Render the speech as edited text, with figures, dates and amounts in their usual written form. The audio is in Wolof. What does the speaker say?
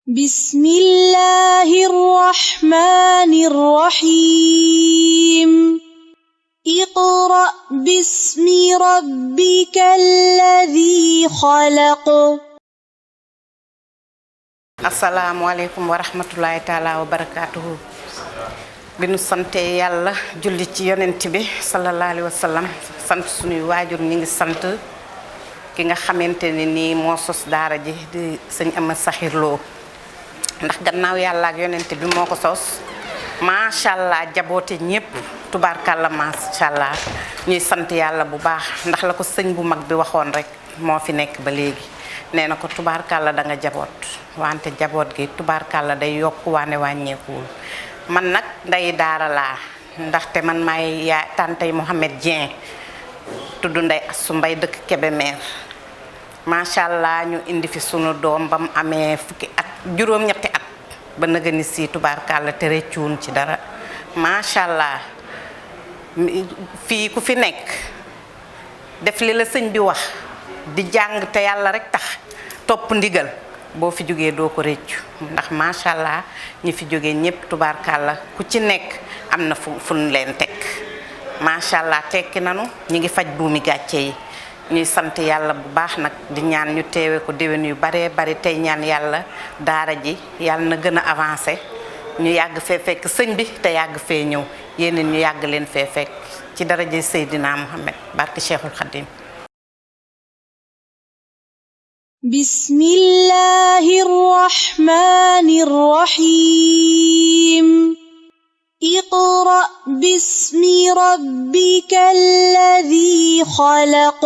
بسم الله الرحمن الرحيم اقرأ باسم ربك الذي خلق. asalaamaaleykum wa rahmatulahi taala wa barakaatuhu. bi nu sante yàlla julli ci yonent bi sallallahu alayhi wa sallam sant suñuy waajur ñi ngi sant ki nga xamante ne nii moo sos daara ji di sëñ Ama Saxir Lo ndax gannaaw yàlla ak yonent bi moo ko sos macha allah jaboote ñépp tubaarkàlla macha allah ñuy sant yàlla bu baax ndax la ko sëñ bu mag bi waxoon rek moo fi nekk ba léegi nee na ko tubaarkàlla da nga jaboot wante jaboot gi tubaarkàlla day yokk waane wàññeekuwul man nag nday daara laa ndaxte man maay yaay tantay Mohamed Dieng tudd Ndey Assu Mbay dëkk Kébémer macha allah ñu indi fi sunu doom ba mu amee fukki at juróom-ñetti at ba nëga ni si tubaarkàlla te reccuun ci dara macha allah fii ku fi nekk def li la sëñ bi wax di jàng te yàlla rek tax topp ndigal boo fi jógee doo ko réccu ndax macha allah ñi fi jógee ñépp tubaarkàlla ku ci nekk am na fu leen teg macha allah tekki nanu ñi ngi faj buumi gàcce yi ñuy sant yàlla bu baax nag di ñaan ñu teewe ko déwén yu baree bari tey ñaan yàlla daara ji yàlla na gën a avancé ñu yàgg fee fekk sëñ bi te yàgg fee ñëw yéen ñu yàgg leen fee fekk ci daraja Seydina Muhammad barke Cheikhul Khadim. بسم الله الرحمن الرحيم اقرأ باسم ربك الذي خلق.